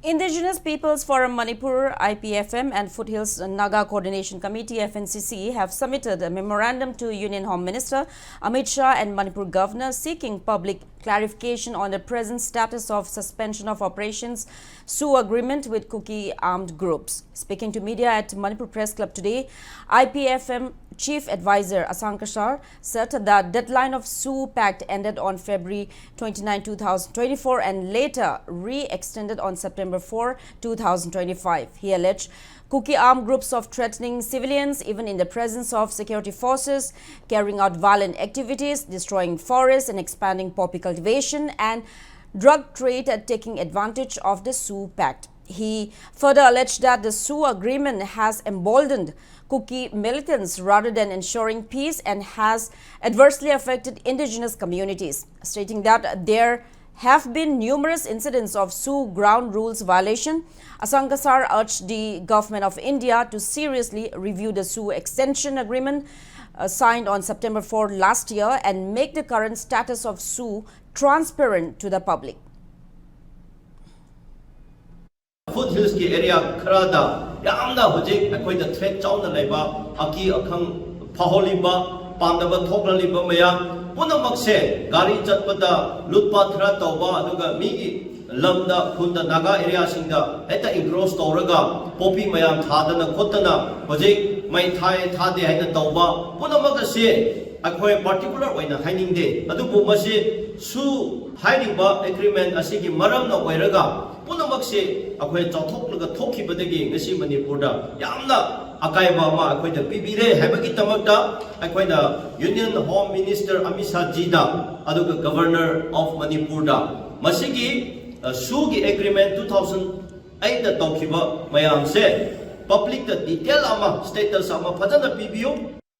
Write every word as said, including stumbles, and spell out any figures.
Indigenous Peoples Forum Manipur, I P F M, and Foothills Naga Coordination Committee, F N C C, have submitted a memorandum to Union Home Minister Amit Shah and Manipur Governor seeking public clarification on the present status of suspension of operations SoO agreement with Kuki armed groups. Speaking to media at Manipur Press Club today, I P F M Chief Advisor Asang Kasar said the deadline of SoO Pact ended on February twenty-ninth, two thousand twenty-four, and later re-extended on September fourth, two thousand twenty-five. He alleged Kuki armed groups of threatening civilians, even in the presence of security forces, carrying out violent activities, destroying forests and expanding poppy cultivation, and drug trade, uh, taking advantage of the SoO Pact. He further alleged that the SoO agreement has emboldened Kuki militants rather than ensuring peace and has adversely affected indigenous communities, stating that there have been numerous incidents of SoO ground rules violation. Asang Kasar urged the Government of India to seriously review the SoO extension agreement, uh, signed on September fourth last year, and make the current status of SoO transparent to the public. Foot Hillsꯀꯤ area ꯈꯔꯗ ꯌꯥꯝꯅ ꯍꯧꯖꯤꯛ ꯑꯩꯈꯣꯏꯗ thread ꯆꯥꯎꯅ ꯂꯩꯕ, ꯑꯀꯤ ꯑꯈꯪ ꯐꯥꯎꯍꯜꯂꯤꯕ, ꯄꯥꯝꯗꯕ ꯊꯣꯛꯍꯜꯂꯤꯕ ꯃꯌꯥꯝ ꯄꯨꯝꯅꯃꯛꯁꯦ, ꯒꯥꯔꯤ ꯆꯠꯄꯗ ꯂꯨꯠꯄ ꯈꯔ ꯇꯧꯕ, ꯑꯗꯨꯒ ꯃꯤꯒꯤ ꯂꯝꯗ, ꯈꯨꯟꯗ, ꯅꯥꯒꯥ ꯑꯦꯔꯤꯌꯥꯁꯤꯡꯗ ꯍꯦꯛꯇ ꯏꯟꯀ꯭ꯔꯣꯁ ꯇꯧꯔꯒ ꯄꯣꯄꯤ ꯃꯌꯥꯝ ꯊꯥꯗꯅ ꯈꯣꯠꯇꯅ ꯍꯧꯖꯤꯛ ꯃꯩ ꯊꯥꯏ ꯊꯥꯗꯦ ꯍꯥꯏꯅ ꯇꯧꯕ ꯄꯨꯝꯅꯃꯛ ꯑꯁꯤ ꯑꯩꯈꯣꯏ ꯄꯥꯔꯇꯤꯀꯨꯂꯔ ꯑꯣꯏꯅ ꯍꯥꯏꯅꯤꯡꯗꯦ꯫ ꯑꯗꯨꯕꯨ ꯃꯁꯤ SoO ꯍꯥꯏꯔꯤꯕ ꯑꯦꯒ꯭ꯔꯤꯃꯦꯟ ꯑꯁꯤꯒꯤ ꯃꯔꯝꯅ ꯑꯣꯏꯔꯒ ꯄꯨꯝꯅꯃꯛꯁꯦ ꯑꯩꯈꯣꯏ ꯆꯥꯎꯊꯣꯛꯂꯒ ꯊꯣꯛꯈꯤꯕꯗꯒꯤ ꯉꯁꯤ ꯃꯅꯤꯄꯨꯔꯗ ꯌꯥꯝꯅ ꯑꯀꯥꯏꯕ ꯑꯃ ꯑꯩꯈꯣꯏꯗ ꯄꯤꯕꯤꯔꯦ ꯍꯥꯏꯕꯒꯤꯗꯃꯛꯇ ꯑꯩꯈꯣꯏꯅ Union Home Minister Amit Shah ꯖꯤꯗ, ꯑꯗꯨꯒ Governor of ꯃꯅꯤꯄꯨꯔꯗ ꯃꯁꯤꯒꯤ, ꯑ, SoOꯒꯤ ꯑꯦꯒ꯭ꯔꯤꯃꯦꯟ two thousand eight ꯇꯧꯈꯤꯕ ꯃꯌꯥꯝꯁꯦ ꯄꯕ꯭ꯂꯤꯛꯇ ꯗꯤꯇꯦꯜ ꯑꯃ, ꯁ꯭ꯇꯦꯇꯁ ꯑꯃ ꯐꯖꯅ ꯄꯤꯕꯤꯌꯨ꯫